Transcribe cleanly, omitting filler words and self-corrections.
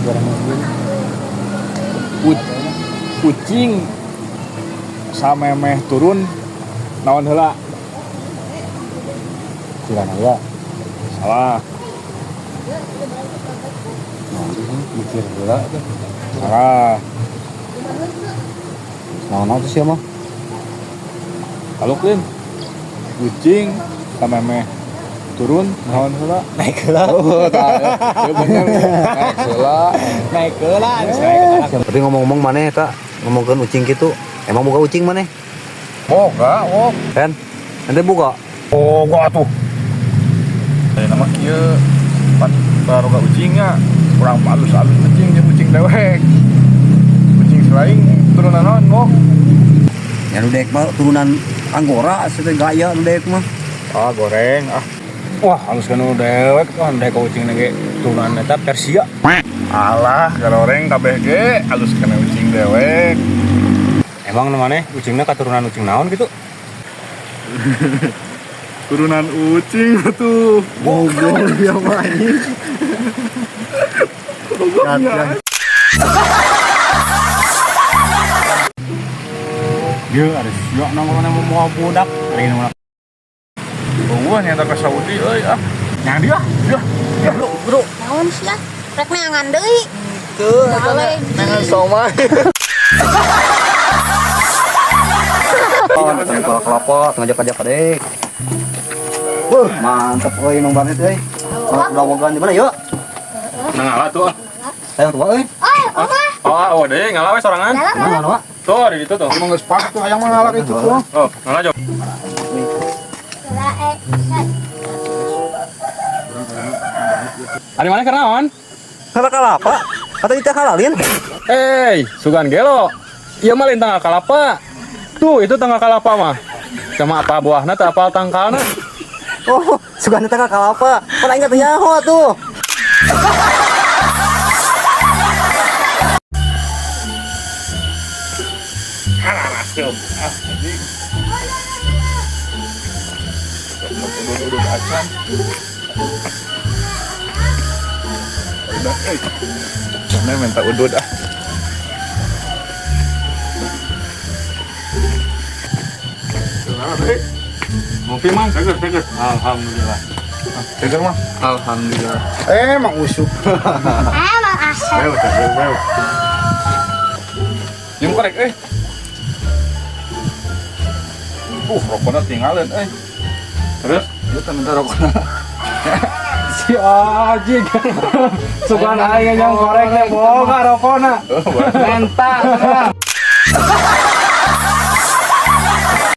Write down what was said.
Goreng mobil. Ucing samemeh turun naon heula? Tirana heula. Salah. Naon sih mikir heula tuh. Salah. Naon atuh sia mah? Kalau klin ucing samemeh turun naon heula? Naik heula. Oh, tah. Ya bener. Naik heula. Naik heula, geus naik heula. Tapi ngomong-ngomong maneh eta ngomongkeun ucing kitu, emang boga ucing maneh? Boga, oh. Kan? Ente boga? Boga atuh. Ayeuna mah kieu pan baroga ucingnya kurang halus-halus ucing jeung ucing dewek. Ucing selain turunan naon, Bok? Ya nu dek mah turunan Anggora sia teh gaya nu dek mah. Ah, goreng ah. Wah, halus kan nu dewek tuh dek ucing ge turunan eta Persia. Alah, goreng kabeh ge halus kana ucing dewek. Emang nu maneh ucingna katurunan ucing naon gitu? Turunan ucing tuh. Bogor dia mah anjing. Bogornya. Dia ada sia nongkrongna mau budak, lagi nongkrong. Eueuh nyata ka Saudi euy ah. Yang dia, Ya, ya bro, bro. Naon sih ya? Rek neangan deui. Tuh, Balik. nangan somai. Oh, tengah kelapa, ngajak-ngajak adek. Wuh, mantap euy Mang Barnet euy. Lawagan di mana yuk? Nah ngalah tuh. Ah. Sayang tua euy. Oh, omah. Oh, oh deh ngalah we sorangan. Mana mana? Tuh di situ tuh. Emang geus pas tuh hayang mah ngalak itu tuh. Oh, ngalah jauh. Lah, eh. Ari mana kenaon? Kala kalapa? Kata kita halalin. Hey, sugan gelo. Iya mah lain tanggal kalapa. Tuh, itu tanggal kalapa mah. Sama apa buahna teu apal tangkalna. Oh, sugan tanggal kalapa. Pan aing teh nyaho tuh. Halah, ah, anjing. Udud-udud acan. Udah, euy. Mana minta udud ah. Ngopi mang, seger seger. Alhamdulillah. Seger mah. Alhamdulillah. Emang usuk. Emang asal. Beu, beu, beu. Jeung korek euy. Rokokna tinggalin euy. Terus Ieu teh minta rokokna. si anjing. Sugan aing yang korek teh boga rokona. Oh, Menta.